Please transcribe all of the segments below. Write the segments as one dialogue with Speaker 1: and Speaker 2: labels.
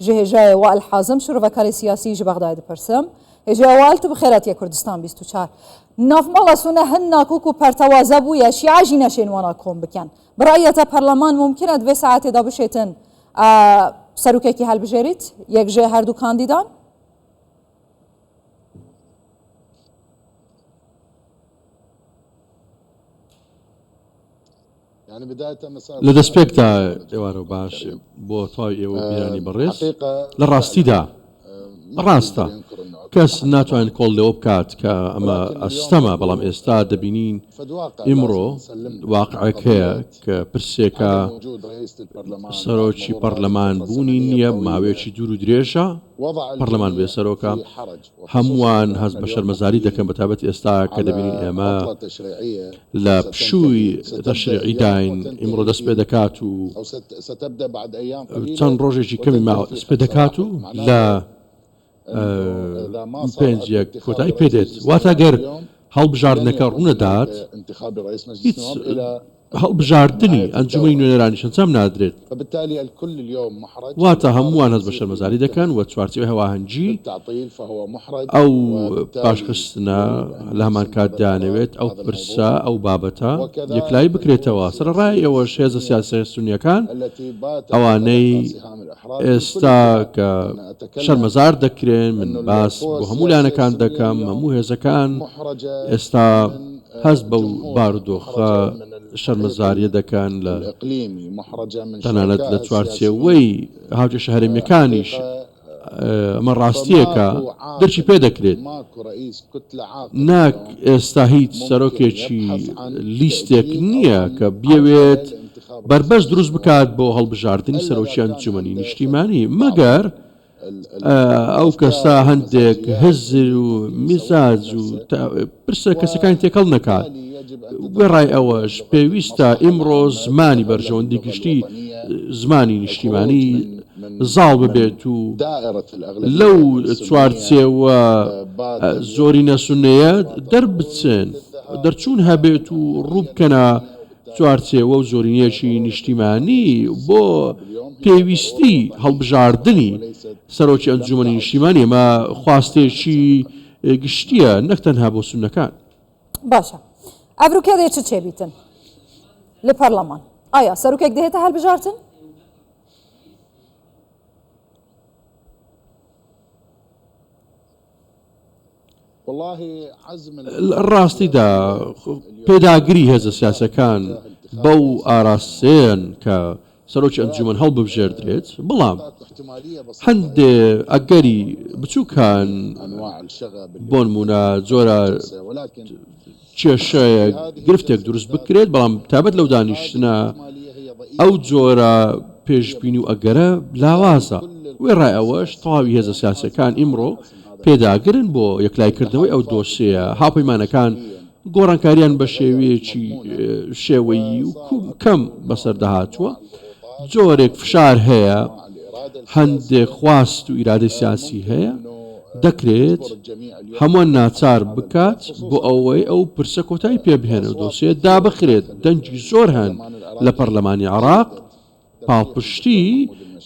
Speaker 1: Ji hêjayê Wael Hazim şirovekarê siyasî ji Bexdayê dipirsim. Hêjaya Wael tu bi xêr hatiye Kurdistan 24. Nav mala Sune hin nakok û pertewaze bûye, şîe jî neşên wana kom bikin. Bi rayê te perleman mumkin e di vê saetê de bişêtin serokekî hilbijêrît yek ji herdu kandîdan?
Speaker 2: لە دەستپێکدا ئێوارە باش بۆ تەواوی ئێوە بیرانی بەڕێز لە ڕاستیدا ڕاستە کەس ناتوانێت کۆڵ لەوە بکات کە ئەمە ئەستەمە بەڵام ئێستا دەبینین ئیمڕۆ واقعێک هەیە کە پرسێکە سەرۆکی پەرلەمان بوونی نییە ماوەیەکی دوور و درێژە پەرلەمان بێ سەرۆکە هەمووان هەست بە شەرمەزاری دەکەن بەتایبەت ئێستا کە دەبینین ئێمە لە پشووی تەشریعیداین ئیمڕۆ دەست پێ دەکات و چەند ڕۆژێکی کەمی ماوە دەست پێ دەکات و لە پێنج یەک کۆتایی پێ دێت واتە گەر هەڵبژاردنەکە ڕوونەدات هیچ هەڵبژاردنی ئەنجومەنی نوێنەرانیش ئەنجام نادرێت، واتە هەمووان هەست بە شەرمەزاری دەکەن و چوارچێوەی هەواهەنگی ئەو پاشخستنە لە هەمانکات دەیانەوێت ئەو پرسە، ئەو بابەتە یەکلایی بکرێتەوە، سەرەڕای ئەوەش هێزە سیاسیە سونییەکان ئەوانەی ئێستا کە شەرمەزار دەکرێن، من باس بۆ هەموو لایەنەکان دەکەم، هەموو هێزەکان ئێستا هەست بەو بارودۆخە شەرمەزارییە دەکەن لە تەنانەت لە چوارچێوەی هاوکێشە هەرێمییەکانیش ئەمە ڕاستییەکە دەرکی پێ دەکرێت ناک ئێستا هیچ سەرۆکێکی لیستێک نییە کە بیەوێت بەربەست دروست بکات بۆ هەڵبژاردنی سەرۆکی ئەنجومەنی نیشتیمانی مەگەر ئەو کەسە هەندێک هزر و میزاج و پرسە کەسەکانی تێکەڵ نەکات. وێڕای ئەوەش پێویستە ئیمڕۆ زمانی بەرژەوەندی گشتی، زمانی نیشتیمانی زاڵ ببێت و لەو چوارچێوە زۆرینە سوننەیە دەربچن، دەرچوون هەبێت و ڕووبکەنە چوارچێوە و زۆرینەیەکی نیشتیمانی بۆ پێویستی هەڵبژاردنی سەرۆکی ئەنجومەنی نیشتیمانی، ئەمە خواستێکی گشتییە نەک تەنها بۆ سوننەکان.
Speaker 1: باشە ئەڤروکێ دێ چ چێبیتن لە پەرلەمان؟ ئایا سەرۆکێک دێتە هەلبژارتن؟
Speaker 2: لە ڕاستیدا پێداگری هێزە سیاسەکان بەو ئاراستەیەن کە سەرۆکی ئەنجومەن هەڵببژێردرێت، بەڵام هەندێ ئەگەری بچووک هەن، بۆنموونە جۆرە کێشەیەک، گرفتێک دروست بکرێت، بەڵام تایبەت لەو دانیشتنە ئەو جۆرە پێشبینی و ئەگەرە لاوازە. وێڕای ئەوەش تەواوی هێزە سیاسییەکان ئیمڕۆ پێداگرن بۆ یەکلایکردنەوەی ئەو دۆسێیە، هاوپەیمانەکان گۆڕانکارییان بە شێوەیەکی شێوەیی و کەم بەسەردا هاتووە، جۆرێک فشار هەیە، هەندێک خواست و ئیرادەی سیاسی هەیە، دەکرێت هەمووان ناچار بکات بۆ ئەوەی ئەو پرسە کۆتایی پێبهێنێت و دۆسیە دابخرێت، دەنگی زۆر هەن لە پەرلەمانی عێراق پاڵپشتی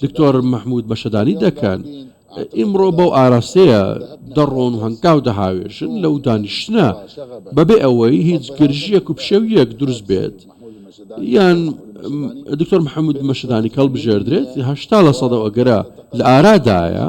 Speaker 2: دکتۆر مەحمود مەشهەدانی دەکەن، ئیمڕۆ بەو ئاراستەیە دەڕۆن و هەنگاو دەهاوێژن لەو دانیشتنە بەبێ ئەوەی هیچ گرژییەک و پشێوییەک دروست بێت یان دکتۆر محەمود مەشهەدانی کە هەڵبژێردرێت 80 لە سەدەو ئەگەرە لە ئارادایە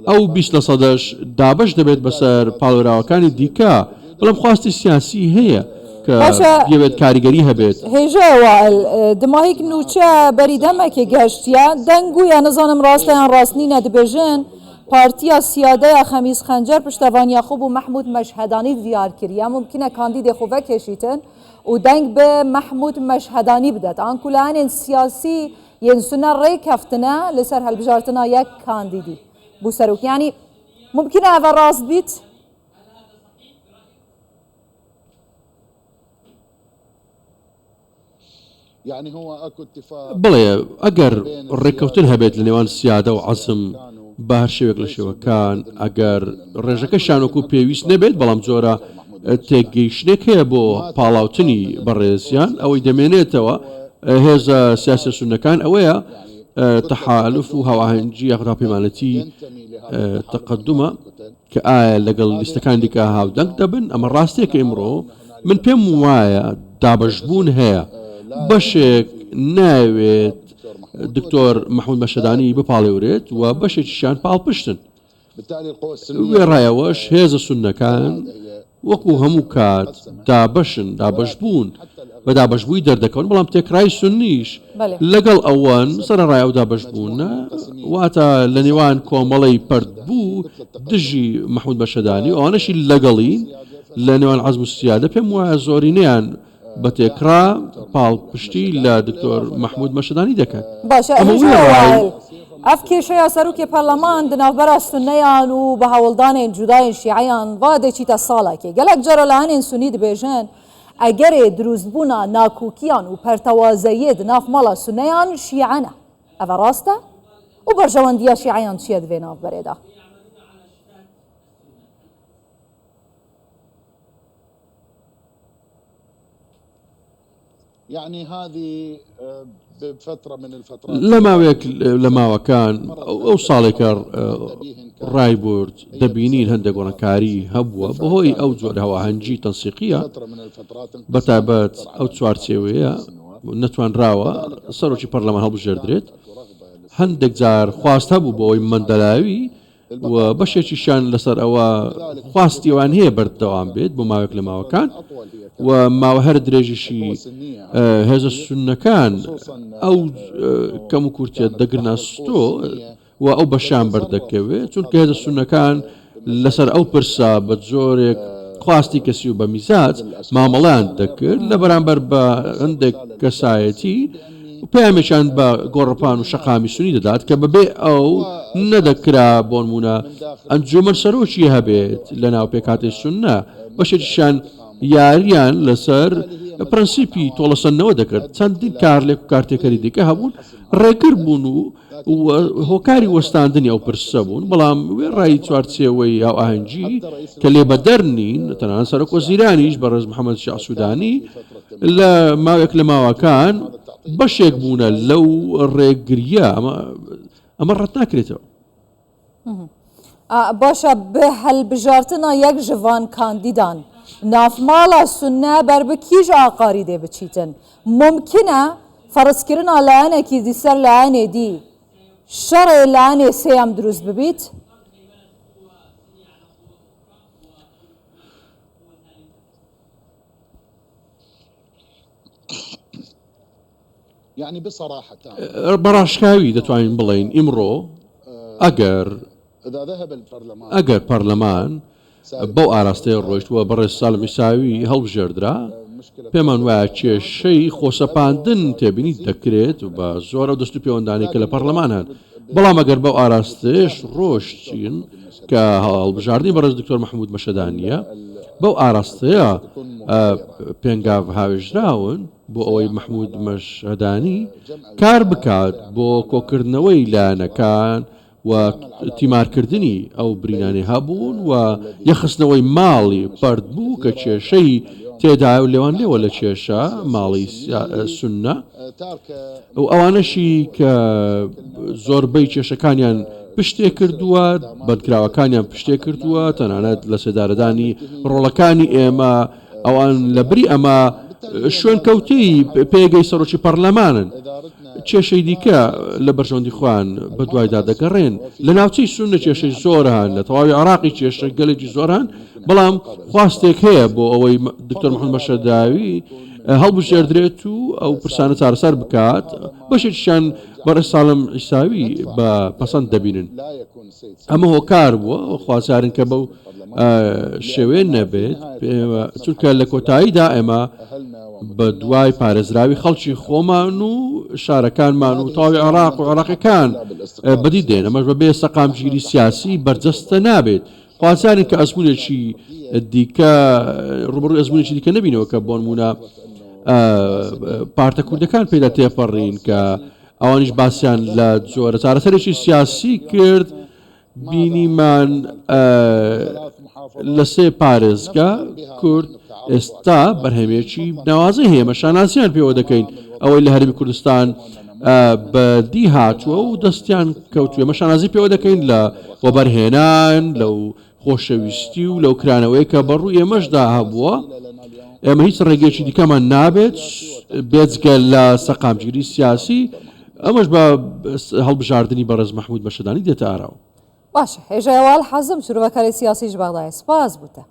Speaker 2: ئەو 20 لە سەدەش دابەش دەبێت بەسەر پاڵێوراوەکانی دیکە بەڵام خواستی سیاسی هەیە کە
Speaker 1: باشە
Speaker 2: بیەوێت کاریگەری هەبێت.
Speaker 1: هێژا وائل دماهیک نوچە بەری دەمەکێ گەشتیە دەنگویە نزانم ڕاستە یان ڕاست نینە دبێژن پارتیا سیادەیا خەمیس خەنجەر پشتەڤانیا خو بو مەحمود مەشهەدانی دیار کریە مومکنە کاندیدێ خو ڤەکێشیتن و دەنگ بە مەحمود مەشهەدانی بدەت ئانکو لایەنێن سیاسی یێن سونە ڕێ کەفتنە لەسەر هەلبژارتنا یەک کاندیدی بو سەرۆک یانی مومکنە ئەڤە ڕاست بیت؟
Speaker 2: بەڵێ ئەگەر ڕێککەوتن هەبێت لە نێوان سیادە و عەزم بە هەر شێوەیەک لە شێوەکان، ئەگەر ڕێژەکەشیان وەکو پێویست نەبێت، بەڵام جۆرە تێگەیشتنێک هەیە بۆ پاڵاوتنی بەڕێزیان، ئەوەی دەمێنێتەوە هێزە سیاسیە سوننەکان ئەوەیە. تەحالف و هاوئاهەنگی یاخود هاوپەیمانەتی تەقەدومە کە ئایا لەگەڵ لیستەکان دیکە هاودەنگ دەبن؟ ئەمە ڕاستییەکە ئیمڕۆ من پێم وایە دابەشبوون هەیە، بەشێک نایەوێت دکتۆر مەحمود مەشهەدانی بپاڵێورێت و بەشێکیشیان پاڵپشتن. وێڕای ئەوەش هێزە سوننەکان وەکو هەموو کات دابەشن، دابەشبوون بە دابەشبووی دەردەکەون، بەڵام تێکڕای سوننیش لەگەڵ ئەوەن، سەرەڕای ئەو دابەشبوونە، واتە لە نێوان کۆمەڵەی پەرتبوو دژی مەحمود مەشهەدانی و ئەوانەشی لەگەڵین لە نێوان عەزم و سیادە، پێم وایە زۆرینەیان بە تێکڕا پاڵپشتی لە دکتۆر مەحمود مەشهەدانی دەکەن.
Speaker 1: باشە
Speaker 2: ئەمە
Speaker 1: هێژا
Speaker 2: وێڕای.
Speaker 1: وائل، ئەڤ کێشەیا سەرۆکێ پەرلەمان di navbera sunneyan û bi hewldanên cudayên şîeyan va dê çîte salekê. Gelek cara layenên sunnî dibêjin egerê dirûstbûna nakokiyan û pertewazeyiyê di nav mala sunneyan şîe ne. Ev e rast e? Û berjewendiya şîeyan çi ye di vê navberê de?
Speaker 2: لە ماوەیەک لە ماوەکان ئەو ساڵێکە ڕایبورد دەبینین هەندێک گۆڕانکاری هەبووە بەهۆی ئەو جۆرە هەواهەنگی تەنسیقیە بەتایبەت ئەو چوارچێوەیە نەتوانراوە سەرۆکی پەرلەمان هەڵبژێردرێت هەندێک جار خواست هەبوو بۆ ئەوەی مەندەلاوی و بەشێکیشیان لەسەر ئەوە خواستی ئەوان هەیە بەردەوام بێت بۆ ماوەیەک لە ماوەکان و ماوە هەر درێژیشی هێزە سوننەکان ئەو کەم و کورتیە دەگرنە ستۆ و ئەو بەشیان بەردەکەوێت چونکە هێزە سوننەکان لەسەر ئەو پرسە بە جۆرێک خواستی کەسی و بە میزاج مامەڵەیان دەکرد لە بەرامبەر بە هەندێک کەسایەتی پەیامێکیان بە گۆڕەپان و شەقامی سونی دەدات کە بەبێ ئەو نەدەکرا بۆنمونە ئەنجومەن سەرۆکی هەبێت لە ناو پێکهاتەی سوننە، بەشێکیشیان یاریان لەسەر پرەنسیپی تۆڵەسەندنەوە دەکرد، چەندین کارلێک و کارتێکەری دیکە هەبوون ڕێگر بوون و هۆکاری وەستاندنی ئەو پرسە بوون، بەڵام وێڕای چوارچێوەی هاوئاهەنگی کە لێ بەدەر نین، تەنانەت سەرۆکوەزیرانیش بەڕێز محەمەد شیاع سودانی لە ماوەیەک لە ماوەکان بەشێک بوونە لەو ڕێگرییە، ئەمە ڕەت ناکرێتەوە.
Speaker 1: باشە bi hilbijartina yek ji van kandîdan navmala Sunne ber bi kîj aqarî dê biçîtin? Mumkin e ferzkirina layenekî dî ser layenê dî şerê layenê sêyem dirûst bibît?
Speaker 2: بە ڕاشکاوی دەتوانین بڵێین ئیمڕۆ ئەگەر ئەگەر پەرلەمان بەو ئاراستەیە ڕۆیشت و بەڕێز سالم عیساوی هەڵبژێردرا، پێمان وایە کێشەی خۆسەپاندن تێبینی دەکرێت و بە زۆر ئەو دەست و پێوەندانەی کە لە پەرلەمان هەن، بەڵام ئەگەر بەو ئاراستەیەش ڕۆشتین کە هەڵبژاردنی بەڕێز دکتۆر مەحمود مەشهەدانییە، بەو ئاراستەیە پێنگاڤ هاوێژراون بۆ ئەوەی مەحمود مەشهەدانی کار بکات بۆ کۆکردنەوەی لایەنەکان و تیمارکردنی ئەو برینانەی هەبوون و یەکخستنەوەی ماڵی پەرت بوو کە کێشەی تێدایە و لێوان لێوە لە کێشە ماڵی سوننە و ئەوانەشی کە زۆربەی کێشەکانیان پشتێ کردووە بەندکراوەکانیان پشتێ کردووە تەنانەت لە سێدارەدانی ڕۆڵەکانی ئێمە ئەوان لە بری ئەمە شوێنکەوتەی پێگەی سەرۆکی پەرلەمانن. کێشەی دیکە لە بەرژەوەندی خۆیان بەدوایدا دەگەڕێن. لە ناوچەی سوننە کێشەی زۆر هەن، لە تەواوی عێراقی کێشە گەلێکی زۆر هەن، بەڵام خواستێک هەیە بۆ ئەوەی دکتۆر محەممەد مەشهەداوی هەڵبژێردرێت و ئەو پرسانە چارەسەر بکات، بەشێکیشیان بەڕێز ساڵم عیساوی بە پەسەند دەبینن. ئەمە هۆکار بووە خوازیارن کە بەو شێوەیە نەبێت، چونکە لە کۆتاییدا ئێمە بە دوای پارێزراوی خەڵکی خۆمان و شارەکانمان و تەواوی عێراق و عێراقیەکان بەدی دێن، ئەمەش بەبێ سەقامگیری سیاسی بەرجەستە نابێت. خوازیارین کە ئەزمونێکی دیکە ڕوبەڕووی ئەزمونێکی دیکە نەبینەوە کە بۆنمونە پارتە کوردەکان پێدا تێپەڕین کە ئەوانیش باسیان لە جۆرە چارەسەرێکی سیاسی کرد بینیمان لە سێ پارێزگا کورد ئێستا بەرهەمێکی ناوازەی هەیە، ئێمە شانازیان پێوە دەکەین ئەوەی لە هەرێمی کوردستان بەدی هاتووە و دەستیان کەوتووە. ئێمە شانازی پێوە دەکەین لە وەبەرهێنان، لەو خۆشەویستی و لەو کرانەوەی کە بەڕووی ئێمەشدا هەبووە. ئێمە هیچ ڕێگەیەکی دیکەمان نابێت بێجگە لە سەقامگیری سیاسی، ئەمەش بە هەڵبژاردنی بەڕێز مەحموود مەشهەدانی دێتە ئاراوە.
Speaker 1: باشە هێژای هەواڵ حەزم شرۆڤەکاری سیاسی ژ بەغدایە سپاس بوتە.